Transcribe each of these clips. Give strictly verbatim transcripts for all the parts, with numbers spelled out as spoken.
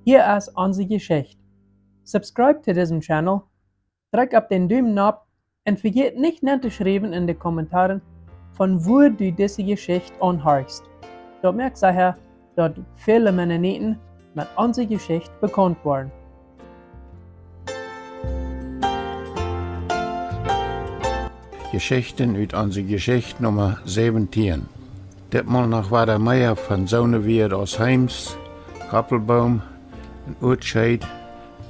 Hia es onse Jeschicht. Subscribe to disen Channel, drekj opp dän Dumen nopp un vejät nich nen to schriewen en de Kommentaren, von wua du dise Jeschicht aunhorchst. Daut moakt secha, daut väle Mennoniten met onse Jeschicht bekaunt woaren. Jeschichten ut onse Jeschicht Numma säwentieen. Ditmol noch wada mea von soone Wieed aus Heems, Koppelboom un Uatscheet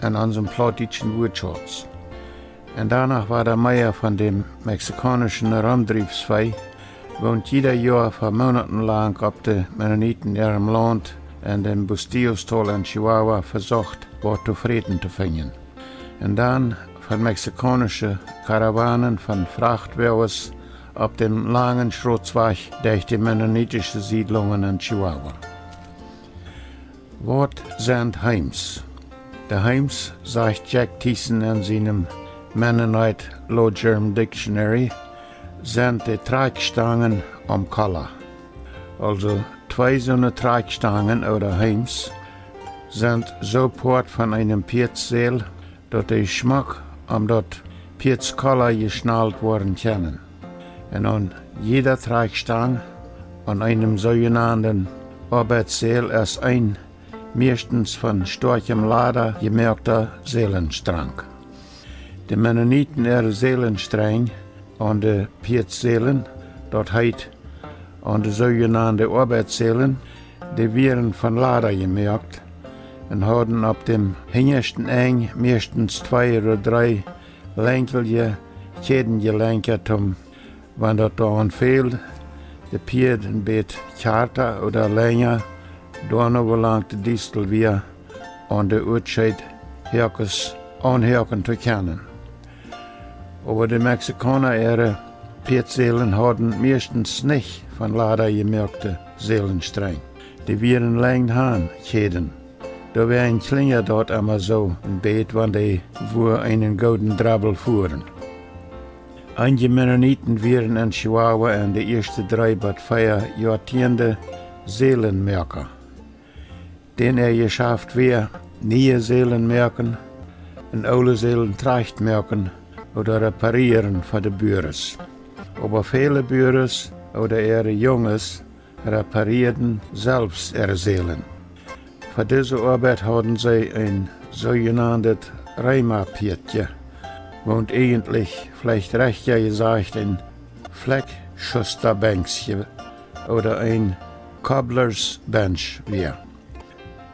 en onsem plautdietschen Wuatschauts. Un dan noch wada mea von däm mexikaunischen Romdriefsvee, woont jieda Joa fa Moonaten lang opp de Mennoniten äarem Launt en däm Bustillos-Tol en Chihuahua vesocht, waut to fräten to finjen. Un dan von mexikaunische Karawanen von Frachtwoages opp däm langen Schrotswajch derch de mennonitische Siedlungen en Chihuahua. Waut sent Heems? De Heems, sajcht Jack Thiessen en sienem Mennonite Low German Dictionary, sent de Trakjstangen aum Kolla. Aulsoo twee soone Trakjstangen ooda Heems sent soo Poat von eenem Pieetssäl, daut dee schmock om daut Pieetskolla jeschnalt woaren kjennen. Un aun jieda Trakjstang, aun eenem soojenanden Oabeitssäl, es een mieeschtens von stoakjem Lada jemoakta Sälenstrank. De Mennoniten äare Sälenstrenj aun de Pieetssälen, daut heet, aun de soojenande Oabeitssälen, dee wieren von Lada jemoakt un hauden opp däm hinjaschten Enj mieeschtens twee ooda dree lenkjelje Kjädenjelenkja toom, wan daut doaraun fäld, de Pieed een bät kjarta ooda lenja, doano woo lang de Diestel wia, aun de Uatscheet Hoakes aunhoaken to kjennen. Oba de Mexikauna äare Pieetsälen hauden mieeschtens nich von Lada jemoakte Sälenstrenj. Dee wieren lenjd han Kjäden. Doawäajen kjlinjad daut emma soo een bät, wan dee wua eenen gooden Drabbel fuaren. Eenje Mennoniten wieren en Chihuahua en de ieeschte dree bat vea Joatieende Sälenmoaka. Dän äa Jeschaft wia niee Sälen moaken un oole Sälen trajcht moaken ooda reparieren fa de Buares. Oba väle Buares ooda äare Junges reparieeden selfst äare Sälen. Fa dise Oabeit hauden see een soojenandet Reema-Pieedje, woont eejentlich veleicht rajchta jesajcht een Fleckschustabenkje ooda een Cobbler's Bench wia.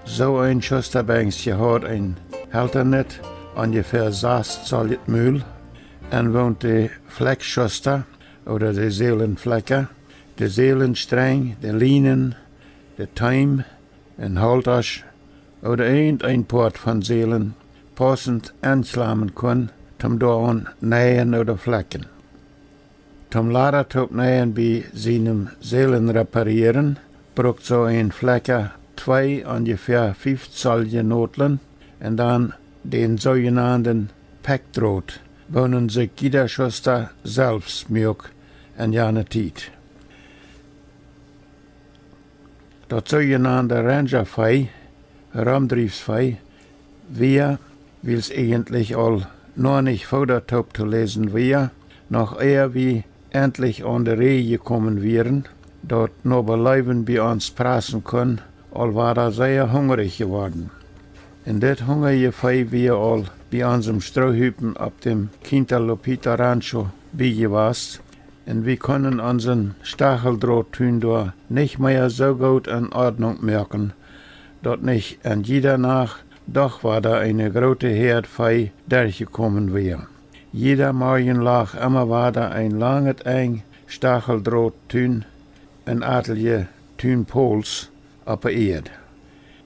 Soo een Schustabenkje haud een Heltanet, onjefäa sas Zoll mul, un woont de Fleckschusta ooda de Sälenflekja de Sälenstrenj, de Lienen, de Teem un Holtasch ooda irjent een Poat von Sälen paussent enkjlamen kunn, toom doaraun neien ooda flekjen. Toom Lada toop neien bie sienem Sälen reparieren, brukt soo een Flekja twee onjefäa fief Zollje Nodlen un dan dän soojenanden Pekjdraut, woonen sikj jieda Schusta selfst muak en jane Tiet. Daut soojenande Ranchervee, Romdriefsvee, wia, wiels eejentlich aul noch nich Fooda toop to läsen wia, noch ea wie entlich aun de Rieej jekomen wieren, daut Nobaläwen bie ons prassen kunn, aul wada sea hungrich jeworden. Un dit hungrije Vee wia aul bie onsem Stroohupen opp däm Quinta Lupita Rancho biejewast, un wie kunnen onsen Stacheldrauttun doa nich mea soo goot en Ordnunk moaken, daut nich en jieda Nacht doch wada eene groote Häad Vee derchjekomen wia. Jieda Morjen lach emma wada een langet Enj Stacheldrauttun un atelje Tunpols opp de Ieed.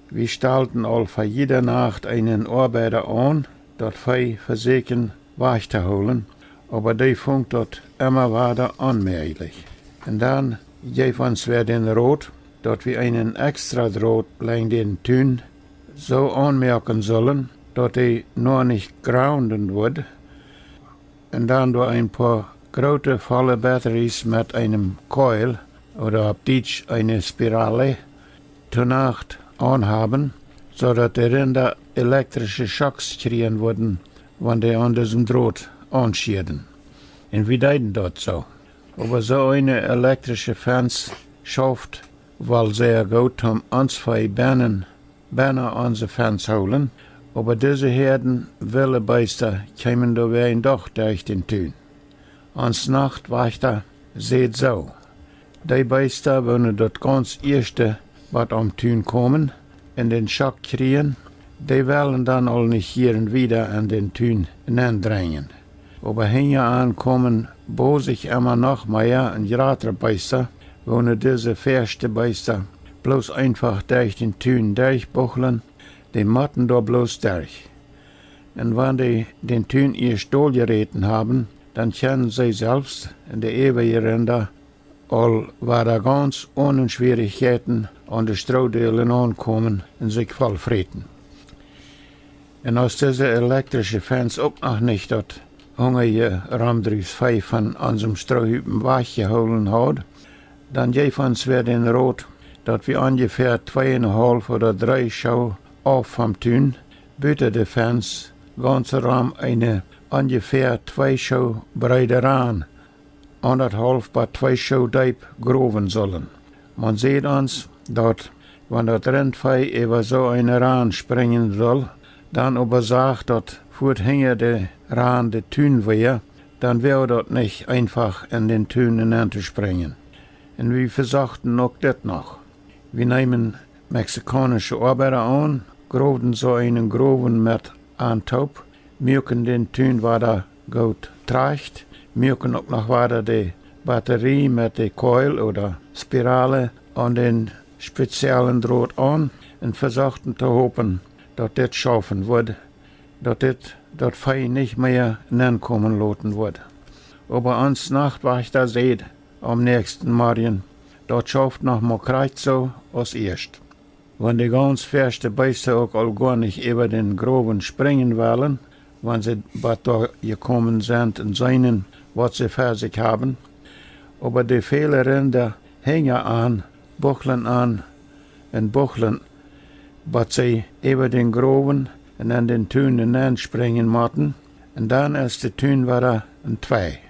Wie stalden aul fa jieda Nacht eenen Oabeida aun, daut Vee fa sikj wajch to hoolen, oba dee funk daut emma wada onmäajlich. Un dan jeef ons wäa dän Rot, daut wie eenen extra Draut lenjd dän Tun soo aunmoaken sullen, daut dee noch nich grounden wudd, un dan doa een poa groote volle Batteries met eenem Coil, ooda opp Dietsch eene Spirale, to Nacht aunhaben, soo daut de Rinda elektrische Schocks kjrieen wudden, wan dee aun disen Drot aunschieeden. Un wie deeden daut soo. Oba soo eene elektrische Fenz schauft woll sea goot, om ons Vee bennen, bennen onse Fenz hoolen, oba dise Häaden wille Beesta kjeemen doawäajen doch derch dän Tun. Ons Nachtwajchta säd soo: Dee Beesta, woone daut gaunz ieeschte waut aum Tun komen un dän Schock kjrieen, dee wellen dan aul nich hieren wieda en dän Tun nendrenjen. Oba hinjaran komen bosich emma noch mea un jratre Beesta, woone dise väaschte Beesta bloos eenfach derch dän Tun derchbuchlen, dee motten doa bloos derch. Un wan dee dän Tun ieescht doljeräten haben, dan kjennen see selfst un de äwaje Rinda aul wada gaunz one Schwierichkjeiten aun de Stroodeelen aunkomen un sikj vollfräten. Un aus dise elektrische Fenz uk noch nich daut hungaje Romdriews Vee von onsem Stroohupen wajchjehoolen haud, dan jeef ons wäa dän Rot, daut wie onjefäa twee un haulf ooda dree Schoo auf vom Tun, buta de Fenz, gaunz rom eene onjefäa twee Schoo breede Ran, aundathaulf bat twee Schoo deep growen sullen. Maun säd ons, daut, wan daut Rindvee äwa soo eene Ran sprinjen sull, dan oba sach, daut fuat hinja de Ran de Tun wia, dan wia daut nich eenfach en dän Tun nenn to sprinjen. Un wie vesochten uk dit noch. Wie neemen mexikaunische Oabeida aun, growden soo eenen Growen met an toop, muaken dän Tun wada goot trajcht, muaken uk noch wada de Batterie met de Coil ooda Spirale aun dän speziellen Drot aun un vesochten to hopen, daut dit schaufen wudd, daut dit daut Vee nich mea nenkomen loten wudd. Oba ons Nachtwajchta säd aum näakjsten Morjen: Daut schauft noch mau krakjt soo aus ieescht. Wan de gaunz väaschte Beesta uk aul goa nich äwa dän Growen sprinjen wellen, wan see bat doa jekomen sent un seenen, waut see fa sikj haben, oba de väle Rinda hinjaran buchlen an un buchlen, bat see äwa dän Growen un en dän Tun nenn sprinjen motten, un dan es de Tun wada entwei.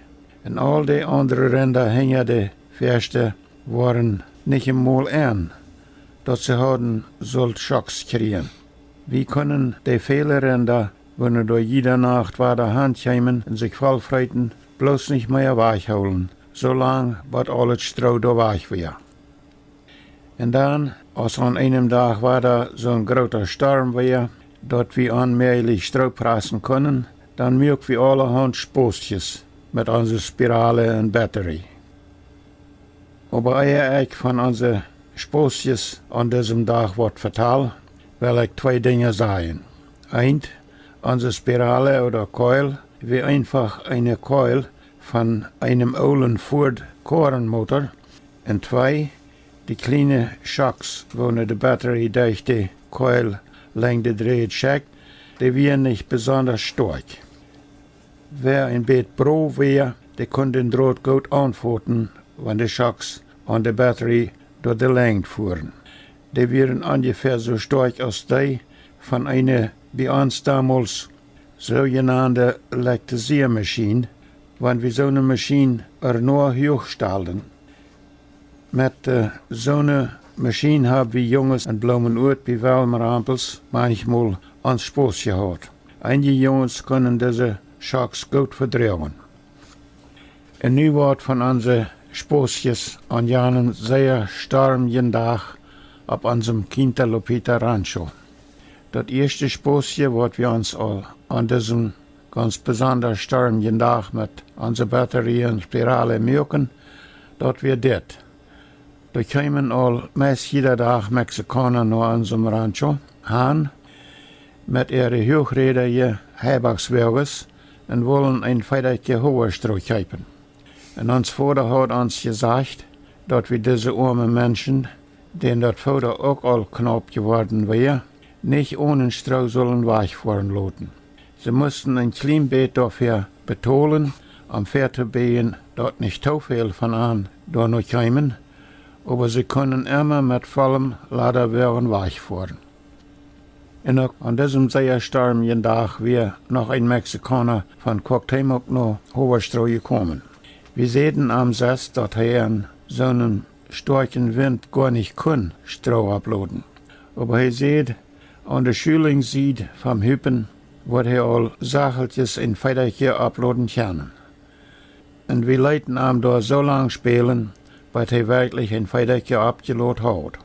Un aul de aundre Rinda hinja de väaschte wieren nich emol enn, daut see hauden sullt Schocks kjrieen. Wie kunnen de väle Rinda, woone doa jiede Nacht wada hankjeemen un sikj vollfräten, bloos nich mea wajchhoolen, soo lang bat aulet Stroo doa wajch wia. Un dan, aus aun eenem Dach wada soon groota Storm wia, daut wie onmäajlich Stroo prassen kunnen, dan muak wie aulahaunt Sposkjes met onse Spirale un Batterie. Oba ea ekj von onse Sposkjes aun disem Dach waut vetal, well ekj twee Dinja sajen. Eent, onse Spirale ooda Coil wia eenfach eene Coil von eenem oolen Ford Koarenmotor. Un twee, de kjliene Schocks, woone de Batterie derch de Coil lenjd de Dräd schekjt, dee wieren nich besonda stoakj. Wäa een bät brow wia, dee kunn dän Drot goot aunfoten, wan de Schocks aun de Batterie doa de Lenjd fuaren. Dee wieren onjefäa soo stoakj aus dee von eene bie ons domols soojenande Elektrisieemaschien, wan wie soone Maschien ea noa huach stalden. Met, äh, soone Maschien hab wie Junges en Bloomenuat bie Welmrampels manchmol ons Spos jehaut. Eenje Junges kunnen dise Schocks goot vedroagen. Un nu waut von onse Sposkjes aun janen sea stormjen Dach opp onsem Quinta Lupita Rancho. Daut ieeschte Sposkje, waut wie ons aul aun disem gaunz besonda stormjen Dach met onse Batterie un Spirale muaken, daut wia dit. Doa kjeemen aul meist jieda Dach Mexikauna no onsem Rancho han met äare huachrädje Heibakswoages un wullen een Feedakje Howastroo kjeepen. Un ons Voda haud ons jesajcht, daut wie dise oame Menschen, dän daut Fooda uk aul knaup jeworden wia, nich onen Stroo sullen wajchfoaren loten. See musten een kjlien bät doafäa betolen, om väatobieejen, daut nich too väl von an doano kjeemen, oba see kunnen emma met vollem Ladawoagen wajchfoaren. Un uk aun disem sea stormjen Dach wia noch een Mexikauna von Cuauhtémoc no Howastroo jekomen. Wie säden am sest, daut hee en soonen stoakjen Wint goa nich kunn Stroo opploden. Oba hee säd, aun de Schulinjsied vom Hupen wudd hee aul sacheltjes een Feedakje opploden kjennen. Un wie leeten am doa soo lang spälen, bat hee werkjlich een Feedakje oppjelot haud.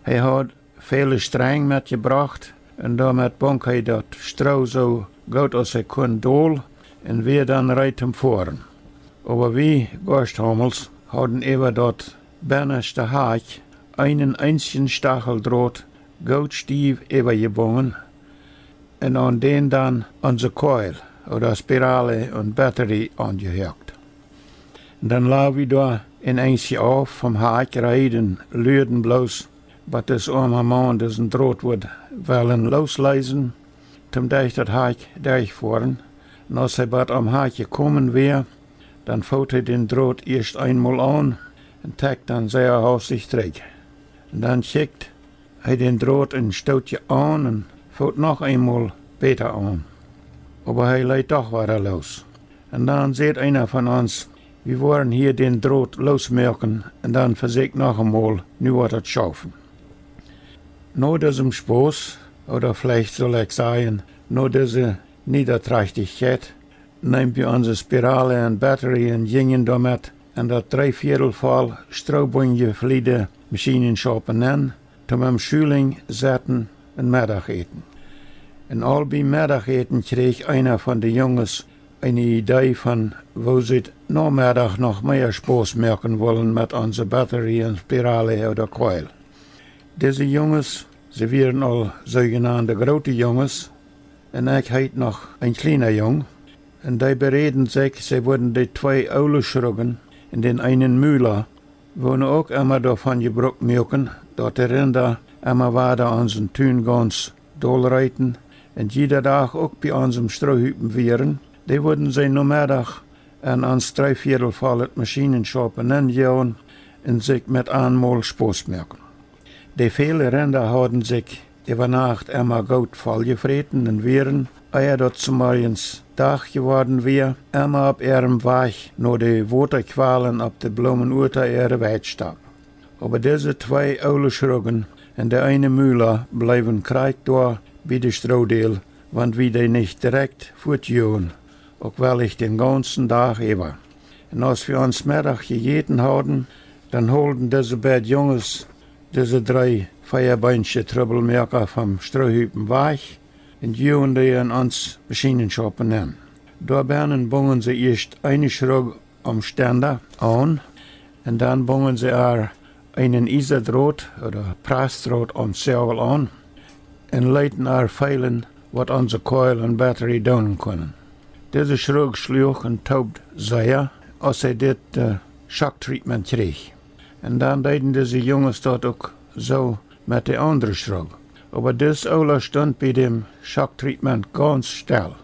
Hee haud väle Strenj metjebrocht, un doamet bunk hee daut Stroo soo goot aus hee kunn dol, un wia dan reed toom foaren. Oba wie Goaschthaumels hauden äwa daut bennaschte Hakj eenen eensjen Stacheldrot goot stiew äwajebungen, un aun dän dan onse Koil ooda Spirale un Batterie aunjehoakt. Dan laj wie doa een Enjsje auf vom Hakj reed un luaden bloos, bat dis oama Maun disen Drot wudd wellen loosleesen, toom derch daut Hakj derchfoaren. Un aus hee bat aum Hakj jekomen wia, dan foot hee dän Drot ieescht eenmol aun un trekjt dan sea haustich trigj. Un dan kjikjt hee dän Drot een Stootje aun un foot noch eenmol bäta aun. Oba hee leet doch wada loos. Un dan säd eena von ons: "Wie woaren hia dän Drot loosmoaken un dan vesäkj noch emol, nu woat daut schaufen." No disem Spos, ooda veleicht sull ekj sajen, no dise Niederträchtigkeit, neemen wie onse Spirale un Batterie un jinjen doamet en daut Dreevieedel voll Stroobunjefliede Maschinenschaup nenn, toom em Schulinj setten un Meddach äten. Un aul biem Meddach äten kjrieech eena von de Junges eene Idee von, woo see Nomeddach noch mea Spos moaken wullen met onse Batterie un Spirale ooda Koil. Dise Junges, see wieren aul soojenande groote Junges, un ekj heet noch een kjliena Jung, un dee beräden sikj, see wudden de twee oole Schruggen un dän eenen Mula, woone uk emma doavon Jebruck muaken, daut de Rinda emma wada onsen Tun gaunz dol reeten un jieda Dach uk bie onsem Stroohupen wieren, dee wudden see Nomeddach en ons Dreevieedel vollet Maschinenschaup nenn joagen un sikj met eenmol Spos moaken. De väle Rinda hauden sikj äwa Nacht emma goot voll jefräten un wieren, ea daut zemorjes Dach jeworden wia, emma opp äarem Wajch no de Wotakjwalen opp de Bloomenuata äare Weidstap. Oba dise twee oole Schruggen un de eene Mula bleewen krakjt doa bie de Stroodäl, wan wie dee nich direkt fuatjoagen, uk wellich dän gaunzen Dach äwa. Un aus wie ons Meddach jejäten hauden, dan holden dise beid Junges dise dree veabeinsche Trubbelmoaka vom Stroohupen wajch un joagen dee en ons Maschinenschaup nenn. Doabennen bungen see ieescht eene Schrugg aum Stenda aun, un dan bungen see ar eenen Iesadrot ooda Pressdrot aum Zoagel aun un leeten ar feelen, waut onse Koil un Batterie doonen kunnen. Dise Schrugg schluach un toopt sea, aus see dit, äh, Schocktreatment kjrieech. Un dan deeden dise Junges daut uk soo met de aundre Schrugg. Oba dis Oola stunt bie däm Schocktreatment gaunz stell.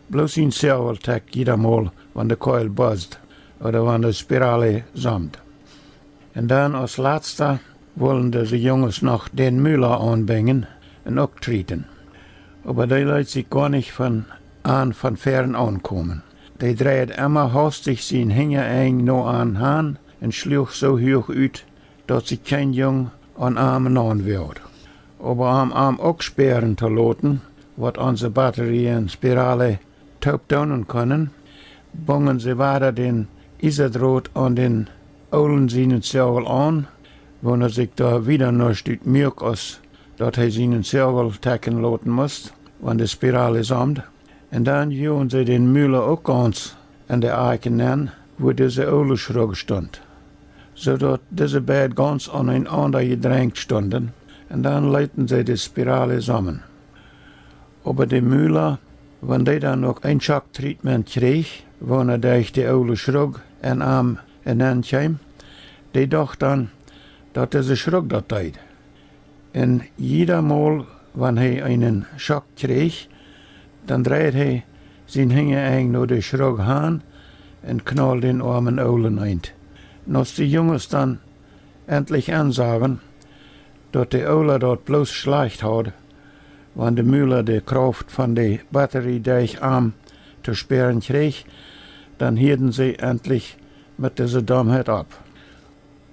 Bloos sien Zoagel tekjt jieda Mol, wan de Koil buzzed ooda wan de Spirale sommt. Un dan aus latsta wullen dise Junges noch dän Mula aunbinjen un uk treaten. Oba dee leet sikj goanich von, aun von fäaren aunkomen. Dee dreid emma haustich sien Hinjaenj no aun han un schluach soo huach ut, daut sikj kjeen Jung aun am naun wudd. Oba om am uk spieren to loten, waut onse Batterie un Spirale toop doonen kunnen, bungen see wada dän Iesadrot aun dän Oolen sienen Zoagel aun, woona sikj doa wieda nuscht ut muak, aus daut hee sienen Zoagel tekjen loten must, wan de Spirale sommt. Un dan joagen see dän Mula uk gaunz en de Akj nenn, wua dise oole Schrugg stunt, soo daut dise beid gaunz aun eenaunda jedrenjt stunden, un dan leeten see de Spirale sommen. Oba de Mula, wan dee dan uk een Schocktreatment kjrieech, woona derch de oole Schrugg en am nenn kjeem, dee docht dan, daut dise Schrugg daut deed. Un jieda Mol, wan hee eenen Schock kjrieech, dan dreid hee sien Hinjaenj no de Schrugg han un knald dän oamen Oolen eent. Un aus de Junges dan entlich ensagen, daut de Oola daut bloos schlajcht haud, Wan de Mula de Krauft von de Batterie derch am to spären kjrieech, dan hieeden see entlich met dise Domheit opp.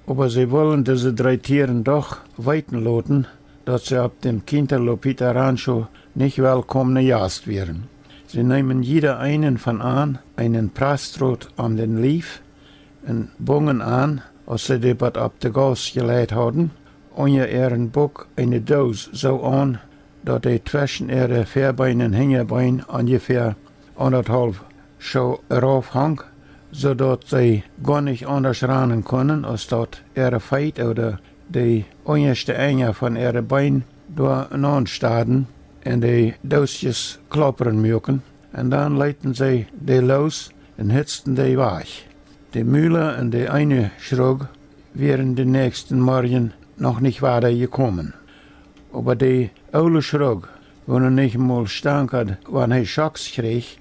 Oba see wullen dise dree Tieren doch weeten loten, daut see opp däm Quinta Lupita Rancho nich welkomne Jast wieren. See neemen jieda eenen von an eenen Prasstrot om dän Lief un bungen an, aus see dee bat opp de Gauss jeleit hauden, unja äaren Buck eene Doos soo aun, daut dee tweschen äare Väabeen un Hinjabeen onjefäa aundathaulf Schoo rauf hunk, soo daut see goanich aundasch ranen kunnen, aus daut äare Feet ooda de unjaschte Enja von äare Been doa aunstaden un de Doosjes klaupren muaken. Un dan leeten see dee loos un hitzten dee wajch. De Mula un de eene Schrugg wieren dän näakjsten Morjen noch nich wada jekomen. Oba de oole Schrugg, wua nu nich mol stankad, wan hee Schocks kjrieech,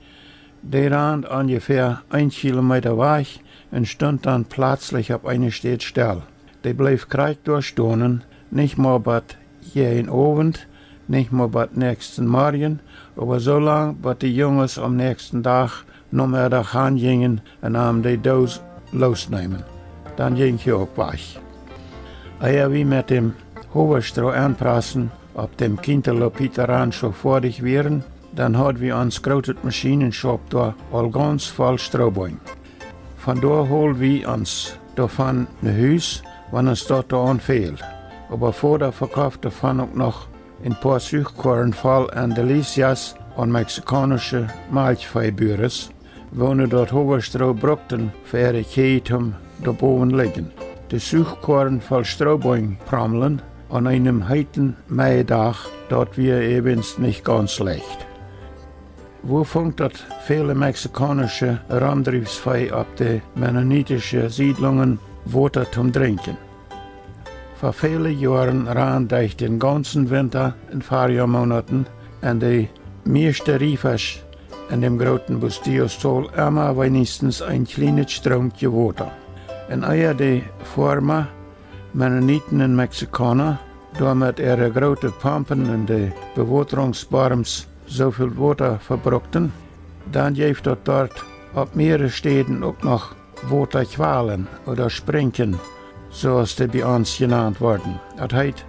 dee rand onjefäa een Kilometa wajch un stunt dan plazlich opp eene Städ stell. Dee bleef krakjt doa stonen, nich mau bat jäajen Owent, nich mau bat näakjsten Morjen, oba soo lang, bat de Junges aum näakjsten Dach Nomeddach han jinjen un am de Doos loosneemen. Dan jinkj hee uk wajch. Ea wie met däm Howastroo aunprassen opp däm Quinta Lupita Rancho foadich wieren, dan haud wie ons grootet Maschienenschaup doa aul gaunz voll Strooboom. Von doa hold wie ons doavon no Hus, wan ons daut doa aun fäld. Oba Voda vekoft doavon uk noch een poa Suachkoaren voll Delicias aun mexikaunische Malkjveebuaren, woone daut Howastroo brukten fa äare Kjieej toom doa bowen lijen. De Suachkoaren voll Strooboom prommlen aun eenem heeten Maidach, daut wia äwens nich gaunz leicht. Wua funk daut väle mexikaunische Romdriefsvee opp de mennonitische Siedlungen Wota toom drinkjen? Fa väle Joaren rand derch dän gaunzen Winta un Farjoamonaten en de mieeschte Riefasch en däm grooten Bustillos Tol emma weinichstens een kjlienet Stroomkje Wota. Un ea de Foarma, Mennoniten un Mexikauna, doa met äare groote Pompen un de Bewotrungsborms soo väl Wota vebrukten, dan jeef daut doa opp mierere Städen uk noch Wotakjwalen ooda Sprinkjen, soo aus dee bie ons jenant worden. Daut heet,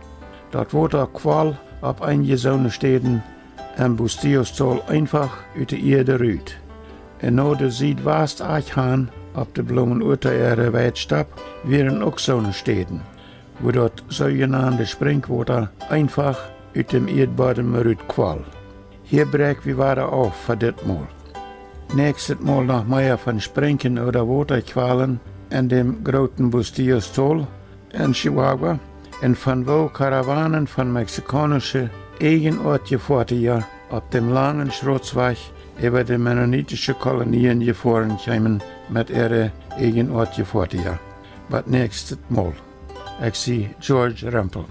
daut Wota kwoll opp eenje soone Städen em Bustillos Tol eenfach ut de Ieed rut. Un no de Siedwastakj han opp de Blumenurta äare Weidstap wieren uk soone Städen, wua daut soojenande Sprinkwota eenfach ut däm Ieedbodem rut kwoll. Hia bräakj wie wada auf fa dit Mol. Näakjstet Mol noch mea von Sprinkjen ooda Wotakjwalen en däm grooten Bustillos Tol en Chihuahua un von woo Karawanen von mexikaunische eejenoatje Foatieja opp däm langen Schrotswajch äwa de mennonitische Kolonien jefoaren kjeemen met äare eejenoatje Foatieja. Bat näakjstet Mol. Ekj sie George Rempel.